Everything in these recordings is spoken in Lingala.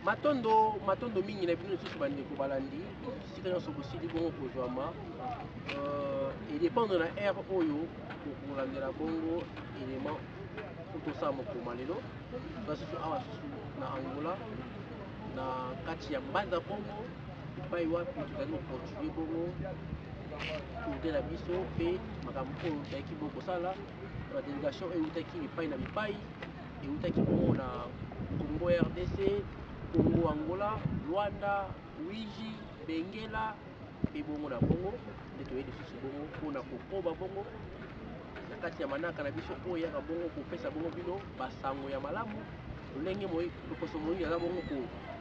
Matondo, matondo mingi na bino lisusu bandeko balandi, sika nyonso bosili bongo kozwama. Euh, edépendre na heure oyo okolandela bongo élément po tosala mokoma lelo. Toza susu awa susu na Angola, na kati ya Mbanza Kongo, epai wapi tozali kocontinue bongo tourne na biso mpe makambo oyo tozalaki bongo kosala na badelegation oyo eutaki bipai na bipai. Ewutaki bongo na Congo rdc, Congo Angola, Luanda, Uiji, Benguela mpe bongo na bongo nde toye lisusu bongo mpona kokoba bongo na kati ya manaka na biso oyo eyaka bongo kopesa bongo bino basango ya malamu lolenge loposo moyindo aza bongo ko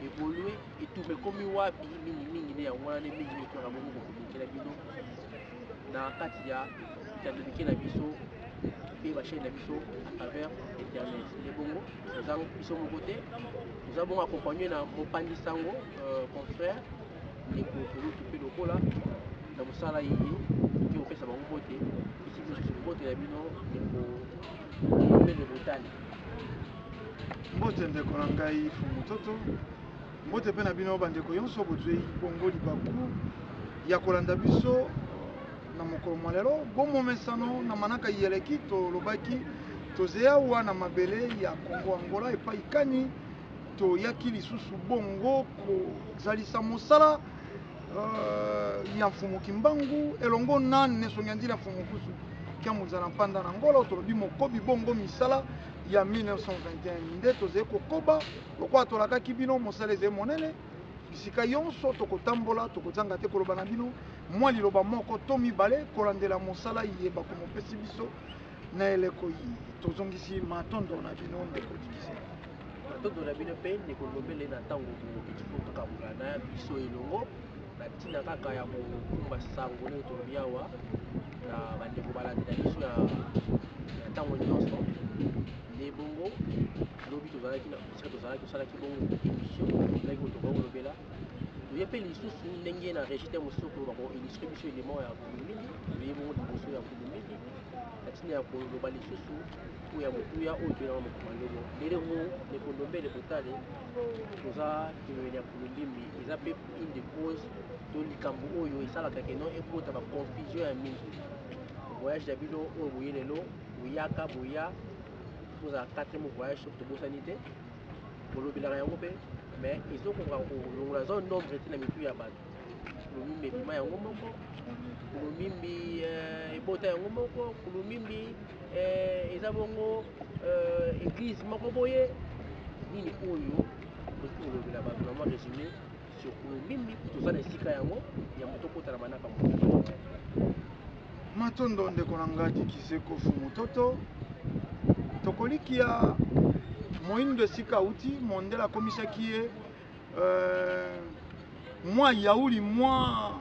evolue etumba ekomi wapi mingimingi nde yango wana nde mingi mingi toyaka bongo kokomikela bino na kati ya bitando mike na biso mpe ba chaîne na biso à travers internet nde bongo toza biso moko te toza bongo accompagné na mopanzi sango euh, confrère ndeko kulutu mpe lokola na mosala ye toki kopesa bango mbote esi biso susu mbote na bino ndeko mbele botali mbote ndeko na ngai fumutoto Mbote mpe na bino bandeko yonso bozwi bongo libaku ya kolanda biso na mokolo mwa lelo. Bo momesano na manaka iyeleki tolobaki toze awa na mabele ya Congo Angola epai kani toyaki lisusu bongo kozalisa mosala uh, ya Mfumu Kimbangu elongo na Nesongi ya Nzila Mfumu Kusu Kiamuzala Mpanda na Angola tolobi mokobi bongo misala ya 1921 nde tozali kokoba Lokola tolakaki bino, mosala ezali monene. Bisika yonso tokotambola, tokozanga te koloba na bino mwa liloba moko to mibale kolandela mosala iye bakomopesi biso na eleko iye. Tozongisi matondo na bino ndeko Dikise. Matondo na bino mpe ndeko Ndombele na ntango bokiti kokabola na biso elongo na ntina kaka ya kokumba sango ndenge tolobi awa na bandeko balandi na biso ya ntango nyonso. Nde bongo lobi tozalaki na esika tozalaki tosalaki bongo émission tozalaki kotoka kolobela toye mpe lisusu ndenge na régie te mosusu koloba ko illustre biso élément ya kulumili toye bongo liboso ya kulumili na ntina ya koloba lisusu oyo ya motuya oyo toyelaka mokoma lelo lelo ndeko ndombele botale toza pembeni ya kulumbimbi eza mpe une de cause to likambo oyo esalaka keno ebota ba confusion ya mingi voyage na bino oyo boye lelo boyaka boya tozala quatrième voyage soki tobosani te bolobelaka yango mpe mais ezokoka kolongola zone nombre te na mitu ya bato kulumimbi ebima yango moko kulumimbi eh, ebota yango moko kulumimbi eh, eza bongo eh, église moko boye nini oyo okoki kolobela bato na mwa résumé sur kulumimbi toza na esika yango yambo tokota na manaka moto. Matondo ndeko na nga Dikizeko Fumutoto. Tokolikia moindo esika auti, mondele akomisaki ye euh, mwa yauli mwa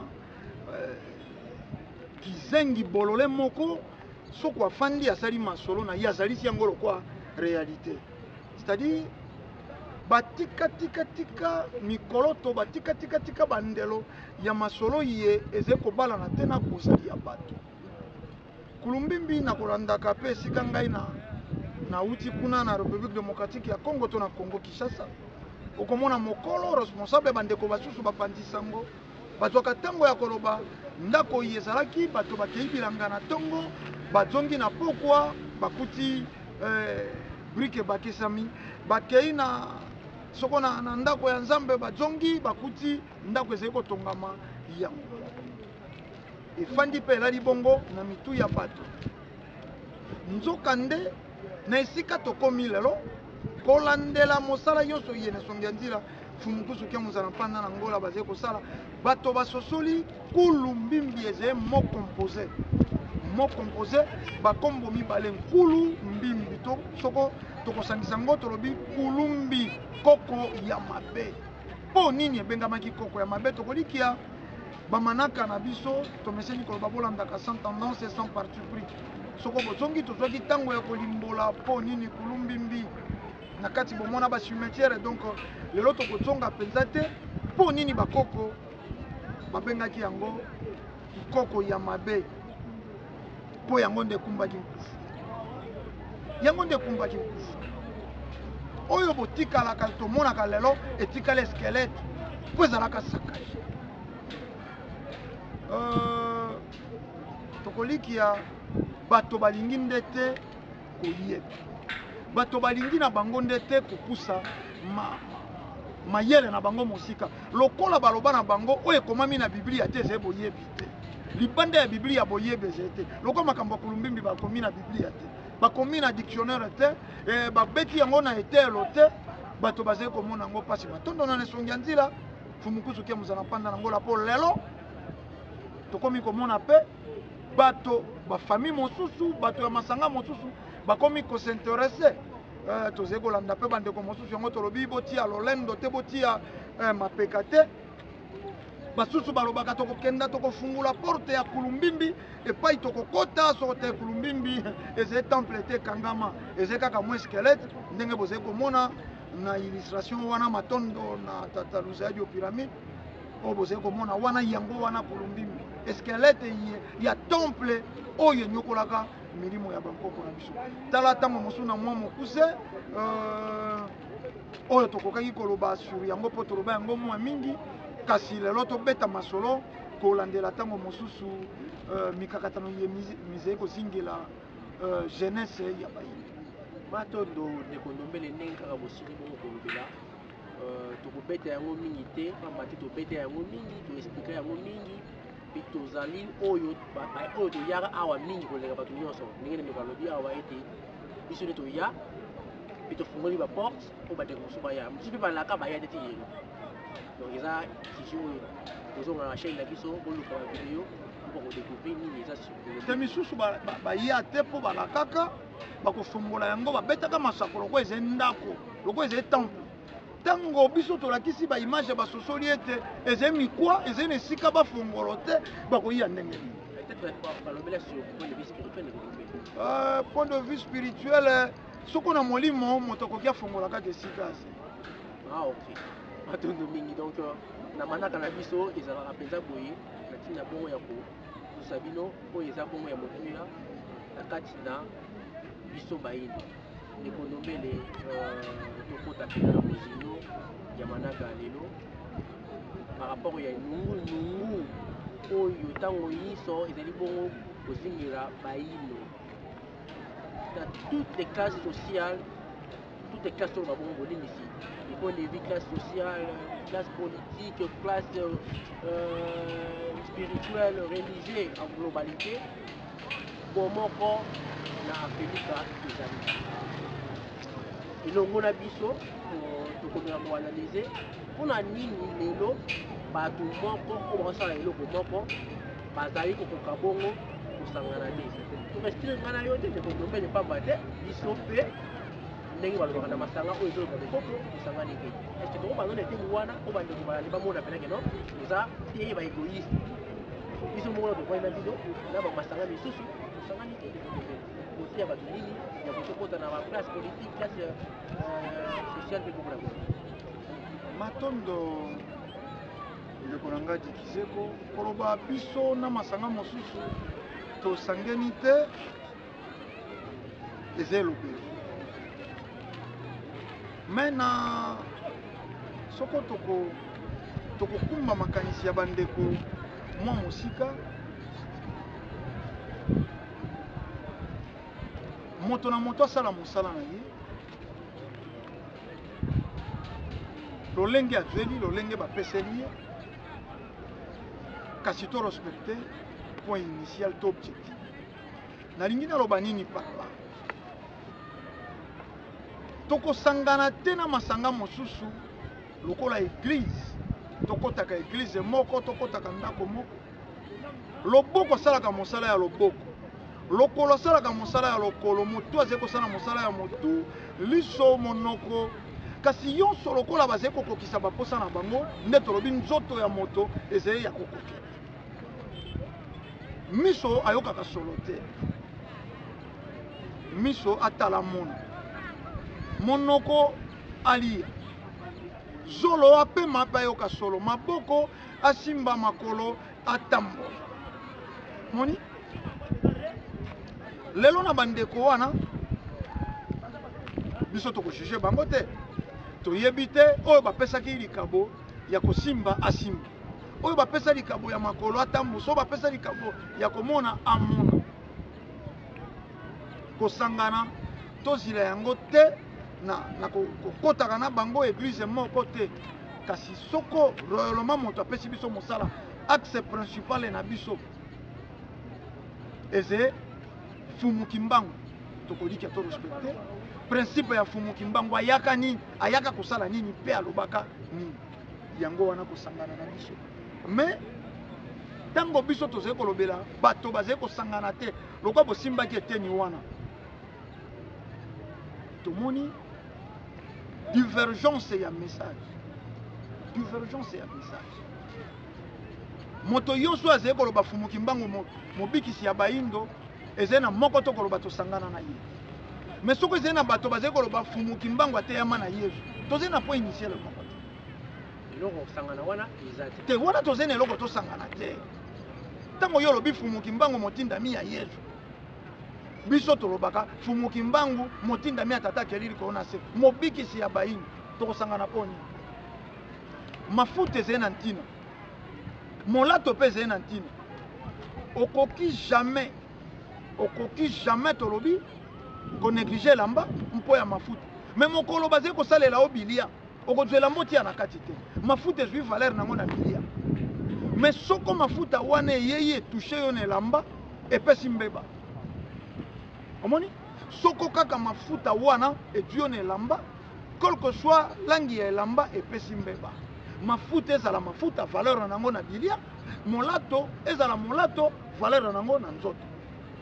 euh, kizengi bolole moko soko afandi asali masolo na ye azalisi yango lokwa réalité c'est-à-dire batikatika mikoloto batikatika bandelo ya masolo iye ezali kobalana te na bozali ya bato. Kulumbimbi na kolandaka mpe esika ngai na nauti kuna na Republique democratique ya Congo to na Congo Kinshasa, okomona mokolo responsable bandeko basusu bapanzi sango bazwaka ntango ya koloba ndako iye ezalaki bato bakei bilanga na ntongo bazongi na pokwa bakuti eh, brike ebakisami bakei na soko na, na ndako ya Nzambe bazongi bakuti Ndako ezali kotongama yango efandi mpe elali bongo na mitu ya bato. Nzokande, na esika tokomi lelo, kolandela mosala nyonso iye na songi ya nzila Mfumu Nkusu Kiamu Nzala Mpanda na Angola bazali kosala, bato basosoli kulu mbimbi ezali mot compose. Mot compose bakombo mibale nkulu mbimbi to soko tokosangisa yango tolobi kulumbi koko ya mabe. Mpo nini ebengamaki koko ya mabe? Tokolikia bamanaka na biso tomeseni koloba bolandaka sans tendance et sans parti pris. Soko bozongi tozwaki ntango ya kolimbola mpo nini kulumbimbi na kati bomona ba cimetière donc lelo tokozonga mpenza te mpo nini bakoko babengaki yango koko ya mabe mpo yango nde ekumbaki nkufu yango nde ekumbaki nkufu. Oyo botikalaka tomonaka lelo etikala squelette mpo ezalaka saccage. Tokolikia bato balingi nde te koyeba, bato balingi na bango nde te kopusa mayele na bango mosika. Lokola baloba na bango oyo ekomami na Biblia te, ezali boyebi te. Libanda ya Biblia boyebi ezali te. Lokola makambo ya Kulumbimbi bakomi na Biblia te, bakomi na dictionnaire te, babeti yango na etelo te, bato bazali komona yango mpasi. Matondo na esongi ya nzila fumukusu ke mozala mpanda na ngola. Mpo lelo tokomi komona mpe bato bafamille mosusu, bato ya masanga mosusu bakomi kos'intéresser. Tozali kolanda mpe bandeko mosusu yango tolobi botia lolendo te, botia mapeka te. Basusu balobaka tokokenda tokofungula porte ya Kulumbimbi epai tokokota. Soko te, Kulumbimbi ezali temple te, ekangama, ezali kaka mwa squelette ndenge bozali komona na illustration wana. Matondo na tata Luzayadi pyramide oyo bozali komona wana, yango wana Kulumbimbi, squelette ya temple oyo enyokolaka milimo ya bankoko na biso. Tala ntango mosusu na mwa mokuse oyo tokokaki koloba sur yango, mpo toloba yango mwa mingi. Kasi lelo tobeta masolo kolandela ntango mosusu mikakatano ye mizali kozingela jeunesse ya Bayindo. Matondo, ndeko Ndombele. Ndenge kaka bosili bongo kolobela, tokobeta yango mingi te, pamba te tobeta yango mingi, toexpliquer yango mingi, mpe tozali oyo toyaka awa mingi koleka bato nyonso. Ndenge ndeko alobi awa ete biso nde toya mpe tofungoli baporte oyo bandeko mosusu baya, mosusu mpe balaka baya te ti lelo. Donc eza sujet oyo kozonga na chaîne na biso, boluka bavideo mpo kodécouvrir nini eza. Te, misusu baya te mpo balakaka bakofongola yango, babetaka masako lokola ezali ndako, lokola ezali temple. Ntango biso tolakisi baimage, basosoli ete ezali mikwa, ezali na esika bafongolo te, bakoyiya ndenge nini? Peut-être balobela sur point de vue spirituel, ndeko Ndombele. Point de vue spirituel, soko na molimo moto akoki afongola kaka esika ase. Ah ok, matondo mingi. Donc na manaka na biso ezalaka mpenza boye na ntina bongo ya kopusa bino oyo eza bongo ya motuya na kati na biso Bayindo. Ndeko Ndombele, tokota mpenza na mozindo ya manaka ya lelo par rapport ya nungu nungu oyo ntango nyonso ezali bongo kozingela Bayindo dans toutes les classes sociales, toutes les classes oyo babongo bolimbisi, du point de vue classe sociale, classe politique, classe spirituelle, religieux, en globalité. Bomoko na Afelika ezali elongo na biso. Tokomeka koanalyser mpona nini lelo bato moko oyo bakosala eloko moko bazali kokoka bongo kosangana te. Torestire ngai na yo te, ndeko Ndombele, pamba te biso mpe ndenge balobaka na masanga oyo ezoloba bokoko tosangani te. Est-ce tokobanda na eteni wana oyo bandeko balandi bamona penake no toza te baégoïste? Biso moko na tovandi na bino na bamasanga misusu, tosangani te. Ndeko Ndombele, koteya bato nini ya kotokota na baplace politique, classe sociale mpe bongo na bongo? Matondo, ndeko na ngai Dikizeko. Koloba biso na masanga mosusu tosangeni te eza elobeli me na soko tokokumba makanisi ya bandeko mwa mosika. Moto na moto asala mosala na ye lolenge azweli, lolenge bapeseli ye, kasi to respecte point initial to objectif. Nalingi naloba nini par là? Tokosangana te na masanga mosusu lokola église. Tokɔtaka église moko, tokɔtaka ndako moko. Loboko asalaka mosala ya loboko, lokolo asalaka mosala ya lokolo, motu azali kosala mosala ya motu, liso, monoko, kasi nyonso lokola bazali kokokisa baposa na bango. Nde tolobi nzoto ya moto ezali ya kokokela. Miso ayokaka solo te, miso atala mona, monoko alia, zolo apema mpe ayoka solo, maboko asimba, makolo atambola. Moni lelo na bandeko wana. Biso tokojuge bango te, toyebi te. Oyo bapesaki likabo ya kosimba asimba, oyo bapesa likabo ya makolo atambusa, oyo bapesa likabo ya komona amona. Kosangana tozila yango te na kokotaka na bango église moko te. Kasi soko royalement moto apesi biso mosala, axe principal na biso eze Fumu Kimbangu, tokolikia to respecte principe ya Fumu Kimbangu. Ayaka nini, ayaka kosala nini, mpe alobaka nini. Yango wana kosangana na biso. Mais ntango biso tozali kolobela bato bazali kosangana te, lokwa bosimbaki eteni wana, tomoni divergence ya message, divergence ya message. Moto nyonso azali koloba Fumu Kimbangu mobikisi ya bayindo, ezali na moko to koloba tosangana na ye. Mais soki ezali na bato bazali koloba Fumu Kimbangu ateyama na Yesu, tozali na point initial moko te. Eloko kosangana wana eza te. Te, wana tozali na eloko tosangana te. Ntango yo olobi Fumu Kimbangu motindami ya Yesu, biso tolobaka Fumu Kimbangu motindami ya Tata akeli likolo na se, mobikisi ya bayindo, tokosangana mpo nini? Mafuta ezali na ntina, molato mpe ezali na ntina. Okoki jamais, okoki jamais, tolobi konéglige elamba mpo ya mafuta. Mais mokolo bazali kosalela yo bilia, okozwa elamba otia na kati te. Mafuta ezwi valeur nango na bilia, mais soko mafuta wana eyei etouche yo na elamba, epesi mbeba. Omoni, soko kaka mafuta wana ezwi yo na elamba, quel que soit langi ya elamba, epesi mbeba. Mafuta ezala mafuta, valeur na yango na bilia. Molato ezala molato, valeur na yango na nzoto.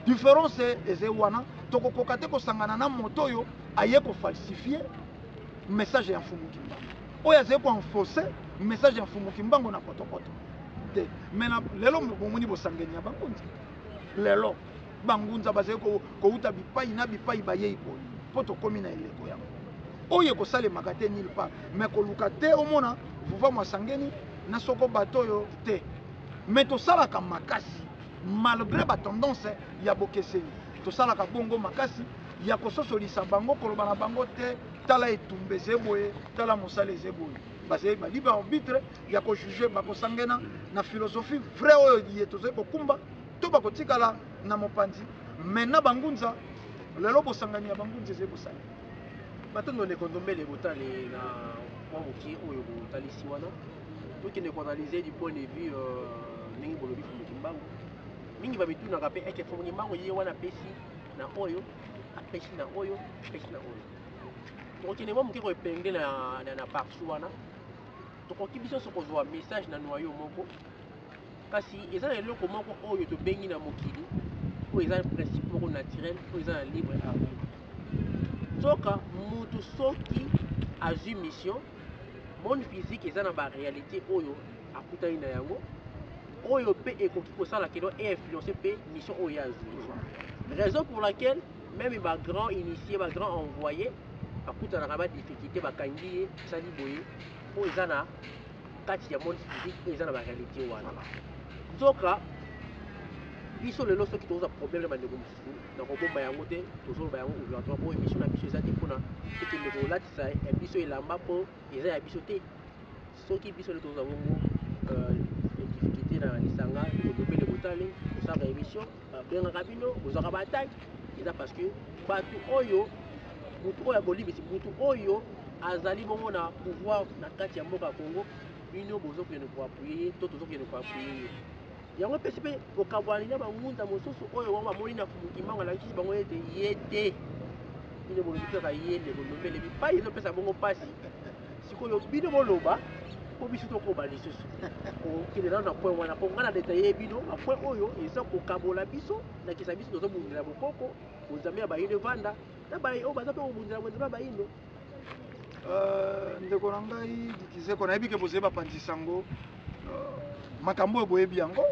Différence eze wana. Tokokoka te kosangana na moto oyo aye kofalsifie message ya Mfumu Kimbangu, oyo azali koenfonce message ya Mfumu Kimbangu na potopoto te. Mais na lelo bomoni bosangeni ya bangunza. Lelo bangunza bazali kouta bipai na bipai, bayei boye mpo tokómi na eleko yango oyo ekosalemaka te nulle part. Mais koluka te omona vuva mwasangeni na soko bato oyo te. Mais tosalaka makasi malgré batendance ya bokeseni, tosalaka bongo makasi ya kososolisa bango, koloba na bango te: tala etumba eze boye, tala mosala eze boye. Bazali balibre arbitre ya kojuge, bakosangena na philosophie vrai oyo ye tozali kokumba to bakotikala na mopanzi. Mais na bangunza lelo, bosangani ya bangunza ezali kosala. Matondo, ndeko Ndombele. Botale na mwa moke oyo botalisi wana, tokende koanalyse du point de vue ndenge bolobi Fumu Kimbangu. Mingi babitunaka mpe eke Fumu Kimbangu ye wana apesi na oyo, apesi na oyo, apesi na oyo. Tokokende mwa moke koépingler na partie wana. Tokoki biso nyonso kozwa message na noyau moko, kasi eza na eloko moko oyo tobengi na mokili oyo eza principe moko naturel oyo eza na libre arbitre. Nzoka mutu soki azwi mission, monde physique eza na baréalité oyo akutani na yango, oyo mpe ekoki kosala keno einfluence mpe mission oyo azwi. Raison pour laquelle même bagrand initié, bagrand envoyé bakutanaka badifficulté, bakangi ye, esali boye, mpo eza na kati ya monde physique oyo eza na baréalité wana. Nzoka biso lelo soki tozwa problème na bandeko mosusu, na kobomba yango te, tozoloba yango ouvertement, mpo émission na biso eza te mpona ekende kolatisa ya biso elamba mpo eza ya biso te. Soki biso nde tozwa bongo difficulté na lisanga, kolobele botale, kosalaka émission, babengaka bino, bozwaka baattaque, eza parce que bato oyo, motu oyo abolimbisi, motu oyo azali bongo na pouvoir na kati ya mboka ya Congo, bino bozokende koappuyer ye to tozokende koappuyer ye. Yango epesi mpe kokabwani na bangunza mosusu oyo bango bamoni na Fumu Kimbangu alakisi bango ete ye te, bino bolobi kaka ye. Ndeko Ndombele, bipai ezopesa bongo mpasi. Sikoyo bino boloba mpo biso tokoba lisusu kokende nano na point wana, mpo ngai na détaille bino bapoint oyo eza kokabola biso. Nakisa biso tozobundela bokoko bonzambe ya bayindo evanda na oyo baza mpe kobundela bonzambe ya bayindo. Ndeko na ngai Dikizeko, nayebi ke bozali bapanzi sango, makambo oyo boyebi yango.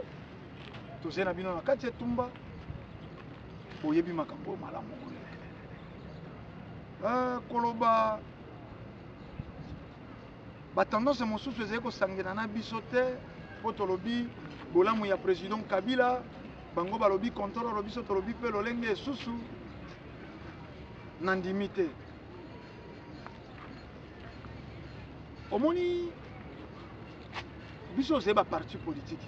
Tozali na bino na kati etumba, boyebi makambo oyo malamu koleka. Koloba batendance mosusu ezali kosangela na biso te, mpo tolobi bolamu ya président Kabila, bango balobi contrôle, biso tolobi mpe lolenge esusu. Nandimi te. Omoni, biso tozali baparti politique te,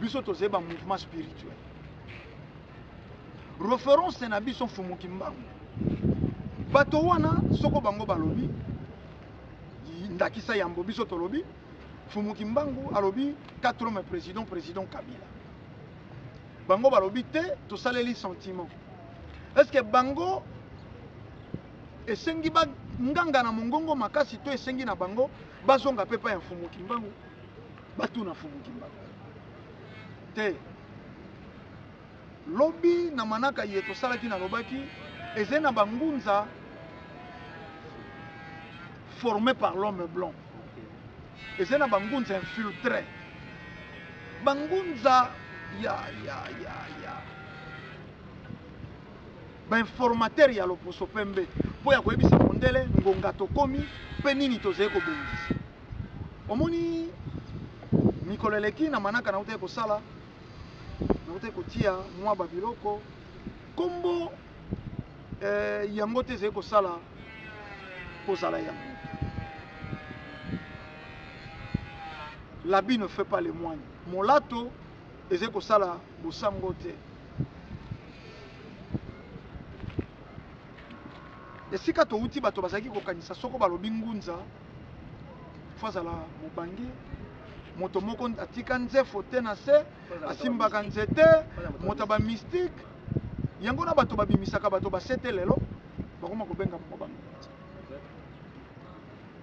biso tozali bamouvement spirituel. Référence na biso Mfumu Kimbangu. Bato wana, soko bango balobi, ndakisa yambo biso tolobi Mfumu Kimbangu alobi quatre hommes président, président Kabila. Bango balobi te, tosaleli sentiment. Est ce que bango esengi banganga na mongongo makasi to esengi na bango bazonga mpe epai ya Mfumu Kimbangu, batuna Mfumu Kimbangu te? Lobi na manaka ye tosalaki, nalobaki ezali na bangunza formé par l'homme blanc, ezali na bangunza infiltré, bangunza ya bainformateur ya loposo pembe mpo ya koyebisa mondele ngonga tokomi mpe nini tozali kobongisa. Omoni, mikolo eleki na manaka nautaki kosala, nautaki kotia mwa babiloko nkombo yango te ezali kosala kozala ya moto. L'habit ne fait pas le moine, molato ezali kosala bosango te. Esika touti, bato bazalaki kokanisa soko balobi ngunza, fo azala mobange, moto moko atika nzefo te na se, asimbaka nzete, moto ya bamystique. Yango na bato babimisaka bato basete, lelo bakoma kobenga bango bangunza.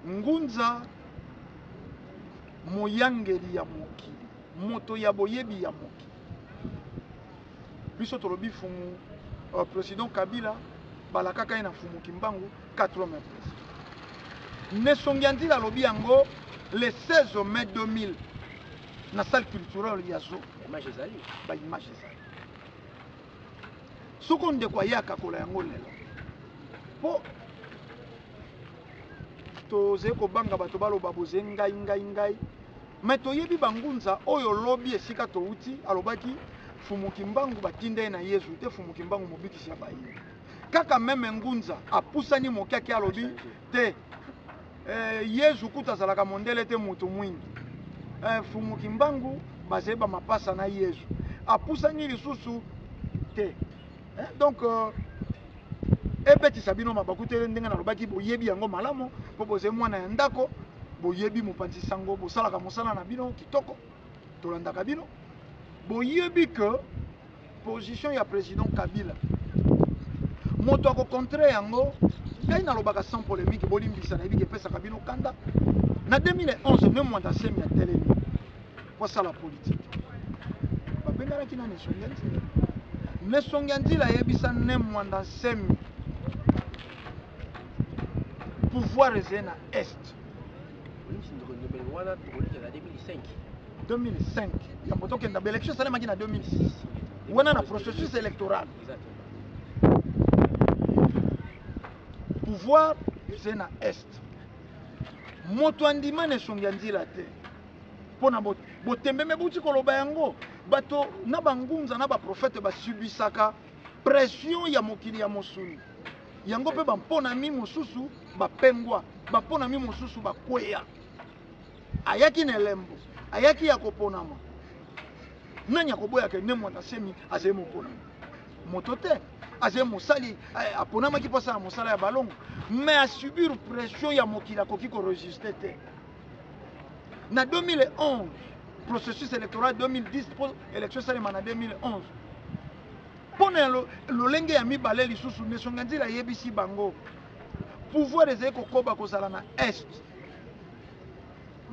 Ngunza, moyangeli ya mokili, moto ya boyebi ya mokili. Biso tolobi Fumu président Kabila balakaka ye na Fumu Kimbangu 4 hommes président. Ne Songi ya Nzila alobi yango le 16 mai 2000 na salle culturelle ya Zo. Image ezali. Baimage ezali. Soko ndeko ayaka kola yango lelo, mpo tozali kobanga bato baloba boze ngai ngai ngai, me toyebi bangunza oyo. Lobi esika touti, alobaki Fumu Kimbangu batinda ye na Yezu te, Fumu Kimbangu mobikisi ya bayini. Kaka même ngunza apusani moke ake alobi te, Yezu kuta azalaka mondele te, moto mwingi. Fumu Kimbangu bazali bamapasa na Yezu. Apusani lisusu te. Donc ebetisa bino mabaku te ndenge nalobaki. Boyebi yango malamu mpo bozali mwana ya ndako, boyebi mopanzi sango, bosalaka mosala na bino kitoko, tolandaka bino. Boyebi ke position ya président Kabila, moto akocontre yango. Ngai nalobaka sans polémique, bolimbisa, nayebi ke epesaka bino kanda. Na 2011, Ne Mwanda Nsemi atelemi po asala politike, babenganaki na Nesongi ya Nzila. Nesongi ya Nzila ayebisa Ne Mwanda Nsemi, pouvoir ezali na Est. Olimbisi, ndeko Ndombele, wana tokoleka na 2005. 2005, yambo tokenda baélection esalemaki na 2006, wana na processus électoral. Exactement. Pouvoir ezali na Est. Moto andima na Esongi ya Nzila te mpo na botembeme buti koloba yango. Bato na bangunza na baprofete basubisaka pression ya mokili ya mosuni yango, mpe bamponami mosusu bapengwa, bamponami mosusu bakweya. Ayaki na elembo, ayaki ya koponama. Nani akoboyaka Ne Mwanda Nsemi azali moponami? Moto te. Azali mosali, aponamaki mpo asala mosala ya balongo, mais asubir pression ya mokili, akoki korésister te. Na 2011, processus électoral 2010, mpo élection esalema na 2011, mpo na lolenge ya mibale lisusu, Nesonga Nzila ayebisi bango pouvoir ezali kokoba kozala na Est.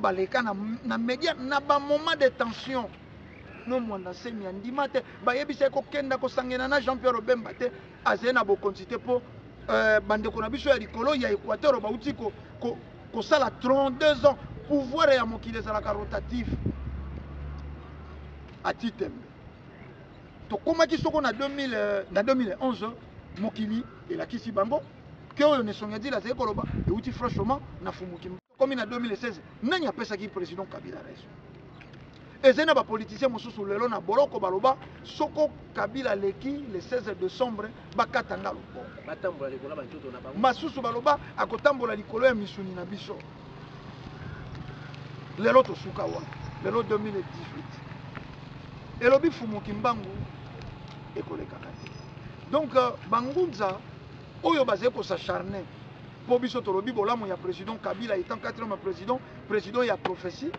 Baleka na média na bamoment de tension. Ne Mwanda Nsemi andima te. Bayebisa ye kokenda kosangena na Jean Pierre Obemba te, azali na bokonzi te, mpo bandeko na biso ya likolo ya Équateur bauti kosala 32 ans. Pouvoir ya mokili ezalaka rotatif. Ati tembe, tokomaki soko na 2000, na 2011, mokili elakisi bango ke oyo Nesongi Nzila azali koloba euti franchement na Fumuki. Komi na 2016, nani apesaki président Kabila raison? Ezali na bapoliticien mosusu lelo na boloko, baloba soko Kabila aleki le 16 décembre, bakata nga loboko. Batambola likolo ya banzoto na bango. Masusu baloba akotambola likolo ya misuni na biso. Lelo tosuka wana. Lelo 2018, elobi Fumu Kimbangu, ekolekaka te. Donc bangunza oyo bazali kos'acharner mpo biso tolobi bolamu ya président Kabila étant quatrième président, président ya prophétie.